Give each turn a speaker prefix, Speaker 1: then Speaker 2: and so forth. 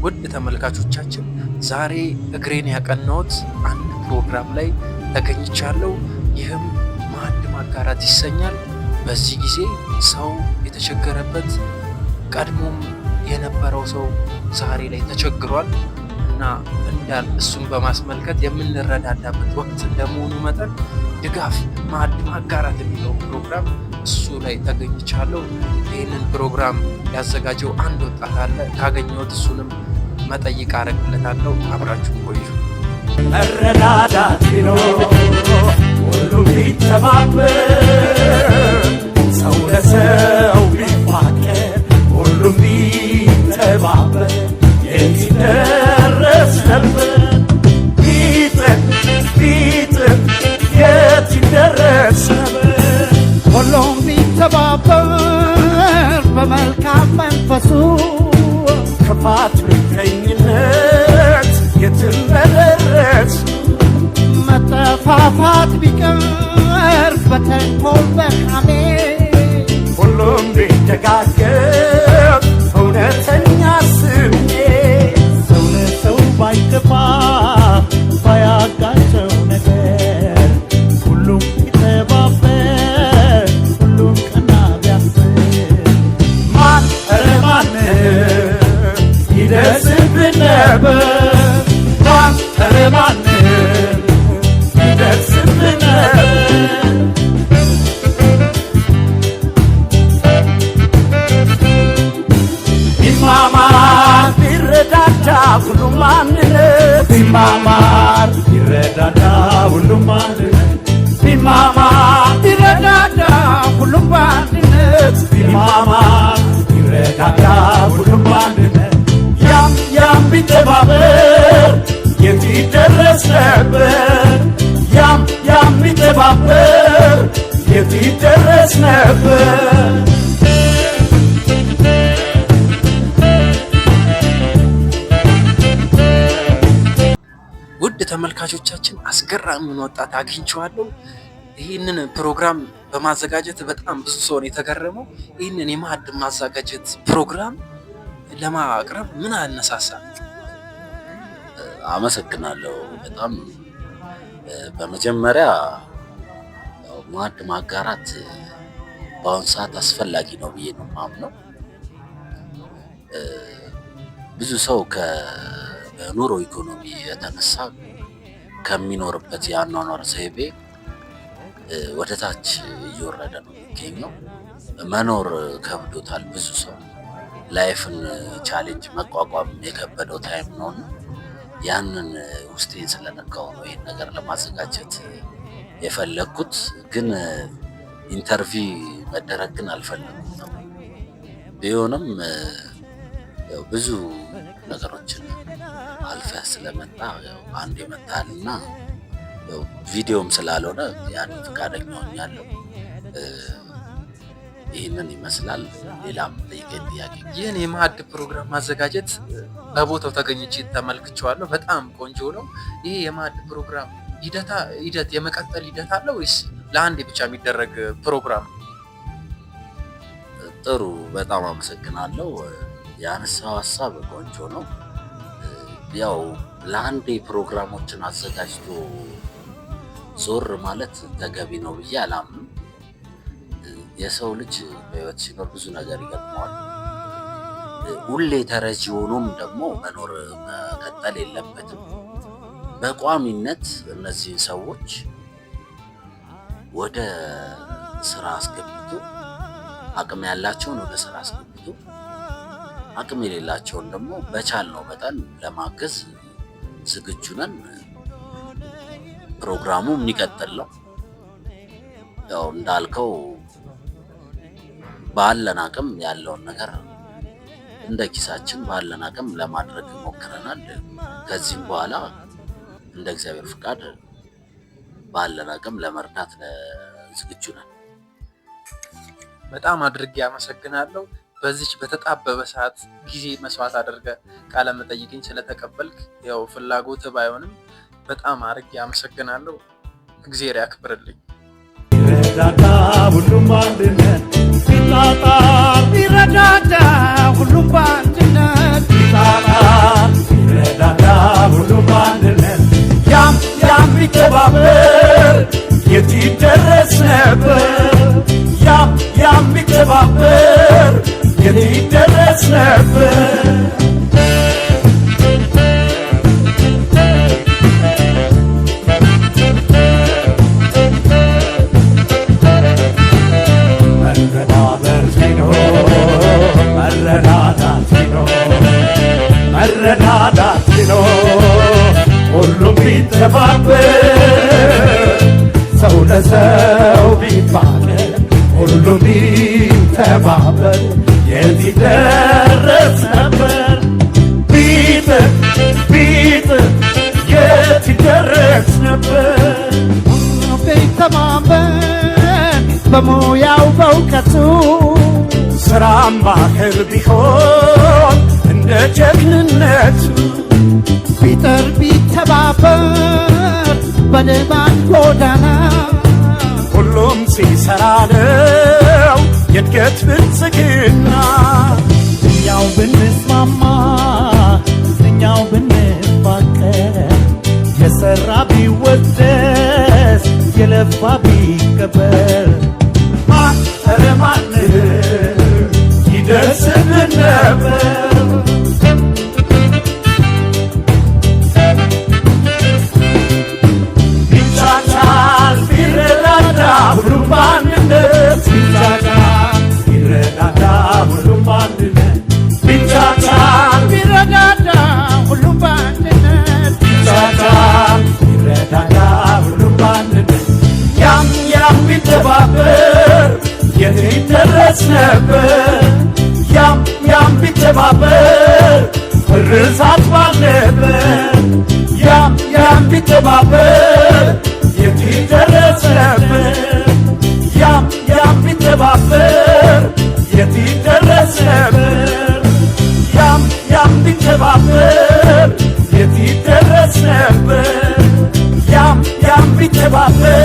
Speaker 1: ውድ ተመልካቾቻችን፣ ዛሬ እግሬን ያቀናሁት አንድ ፕሮግራም ላይ ተገኝቻለሁ። ይህም ማዕድ ማጋራት ይሰኛል። በዚህ ጊዜ ሰው የተቸገረበት፣ ቀድሞም የነበረው ሰው ዛሬ ላይ ተቸግሯል እና እንዳል እሱን በማስመልከት የምንረዳዳበት ወቅት እንደመሆኑ መጠን ድጋፍ ማዕድ ማጋራት የሚለው ፕሮግራም እሱ ላይ ተገኝቻለሁ። ይህንን ፕሮግራም ያዘጋጀው አንድ ወጣት አለ። ካገኘሁት እሱንም መጠይቅ አደርግለታለሁ። አብራችሁ ቆዩ።
Speaker 2: መረዳዳት ቢኖር፣ ሁሉም ቢተባበር፣ ሰው ለሰው ቢፋቀር፣ ሁሉም ቢተባበር የት ይደረስ ነበር? ቢጥር ቢጥር የት ይደረስ ነበር?
Speaker 3: ሁሉም ቢተባበር በመልካም መንፈሱ፣
Speaker 2: ክፋት ምቀኝነት የትም በደረስ።
Speaker 3: መጠፋፋት ቢቀር በተንኮል በሐሜት፣
Speaker 2: ሁሉም ቢደጋገፍ እውነተኛ ስሜት፣
Speaker 4: ሰው ለሰው ባይከፋ፣ ባያጋጨው ነገር፣ ሁሉም ቢተባበር፣ ሁሉም ቀና ቢያስብ፣
Speaker 2: ማን ኧረ ማን ይደርስብን ነበር? ማን ኧረ ማን ይደርስብን ነበር? ቢማማር ቢረዳዳ ሁሉም አንድነት፣
Speaker 4: ቢማማር ቢረዳዳ ሁሉም አንድነት፣
Speaker 2: ቢማማር
Speaker 3: ቢረዳዳ ሁሉም በአንድነት፣
Speaker 4: ቢማማር ቢረዳዳ ሁሉም አንድነት፣
Speaker 2: ያም ያም ቢተባበር የት ይደረስ ነበር? ያም ያም ቢተባበር የት ይደረስ ነበር?
Speaker 1: ውድ ተመልካቾቻችን፣ አስገራሚውን ወጣት አግኝቼዋለሁ። ይህንን ፕሮግራም በማዘጋጀት በጣም ብዙ ሰው ነው የተገረመው። ይህንን የማዕድ ማዘጋጀት ፕሮግራም ለማቅረብ ምን አነሳሳ?
Speaker 5: አመሰግናለሁ በጣም። በመጀመሪያ ያው ማዕድ ማጋራት በአሁኑ ሰዓት አስፈላጊ ነው ብዬ ነው የማምነው። ብዙ ሰው በኑሮ ኢኮኖሚ የተነሳ ከሚኖርበት የአኗኗር ዘይቤ ወደ ታች እየወረደ ነው የሚገኘው። መኖር ከብዶታል። ብዙ ሰው life ን challenge መቋቋም የከበደው time ነው እና ያንን ውስጤን ስለነካው ነው ይህን ነገር ለማዘጋጀት የፈለግኩት። ግን interview መደረግ ግን አልፈለኩም ነበር። ቢሆንም ያው ብዙ ነገሮችን አልፈህ ስለመጣ ያው አንድ የመጣልና ያው ቪዲዮም ስላልሆነ ያን ፈቃደኛ ሆኛለሁ። ይህንን ይመስላል። ሌላም ጠይቀኝ ጥያቄ።
Speaker 1: ይህን የማዕድ ፕሮግራም ማዘጋጀት በቦታው ተገኝቼ ተመልክቼዋለሁ። በጣም ቆንጆ ነው። ይህ የማዕድ ፕሮግራም ሂደት የመቀጠል ሂደት አለ ወይስ ለአንዴ ብቻ የሚደረግ ፕሮግራም ነው?
Speaker 5: ጥሩ፣ በጣም አመሰግናለሁ። ያነሳው ሀሳብ ቆንጆ ነው። ያው ለአንዴ ፕሮግራሞችን አዘጋጅቶ ዞር ማለት ተገቢ ነው ብዬ አላምንም። የሰው ልጅ በህይወት ሲኖር ብዙ ነገር ይገጥመዋል። ሁሌ ተረጂ ሆኖም ደግሞ መኖር መቀጠል የለበትም። በቋሚነት እነዚህን ሰዎች ወደ ስራ አስገብቶ፣ አቅም ያላቸውን ወደ ስራ አስገብቶ፣ አቅም የሌላቸውን ደግሞ በቻልነው መጠን ለማገዝ ዝግጁ ነን። ፕሮግራሙ የሚቀጥል ነው። ያው እንዳልከው ባለን አቅም ያለውን ነገር እንደ ኪሳችን ባለን አቅም ለማድረግ ሞክረናል። ከዚህም በኋላ እንደ እግዚአብሔር ፍቃድ ባለን አቅም ለመርዳት ዝግጁ ነን።
Speaker 1: በጣም አድርጌ አመሰግናለሁ። በዚች በተጣበበ ሰዓት ጊዜ መስዋዕት አድርገህ ቃለ መጠይቅኝ ስለተቀበልክ፣ ያው ፍላጎት ባይሆንም በጣም አድርጌ አመሰግናለሁ። እግዜር ያክብርልኝ።
Speaker 4: ቢረዳዳ ሁሉም አንድነት፣ ቢጣጣር
Speaker 3: ቢረዳዳ ሁሉም በአንድነት፣
Speaker 4: ቢጣጣር
Speaker 2: ይደረስ ነበር? መረዳዳት ቢኖር፣ መረዳዳት ቢኖር፣ መረዳዳት ቢኖር፣ ሁሉም ቢተባበር፣ ሰው ለሰው ቢፋቀር፣ ሁሉም ቢተባበር የት ይደረስ ነበር? ቢጥር ቢጥር የት ይደረስ ነበር?
Speaker 3: ቢተማመን በሙያው በእውቀቱ፣
Speaker 2: ስራም ባህል ቢሆን እንደ ጀግንነቱ፣
Speaker 3: ቢጥር ቢተባበር በልማት ጎዳና፣
Speaker 2: ሁሉም ሲሰራ ነው የእድገት ብልጽግና።
Speaker 4: እኛው ብንስማማ፣ እኛው ብንፋቀር፣ የሰራ ቢወደስ የለፋ ቢከበር፣
Speaker 2: ማን ኧረ ማን ይደርስልን ነበር? ቢቻቻል ቢረዳዳ ሁሉም በአንድነት፣ ቢቻቻል ቢረዳዳ ሁሉም በአንድነት፣ ቢቻቻል
Speaker 3: ቢረዳዳ ሁሉም በአንድነት፣
Speaker 2: ቢቻቻል ቢረዳዳ ሁሉም በአንድነት፣ ያም ያም ቢተባበር የት ይደረስ ነበር? ያም ያም ቢተባበር እርሳት ባልነበር። ያም ያም ቢተባበር የት ይደረስ ነበር? ያም ያም ቢተባበር የት ይደረስ ነበር? ያም ያም ቢተባበር የት ይደረስ ነበር? ያም ያም ቢተባበር።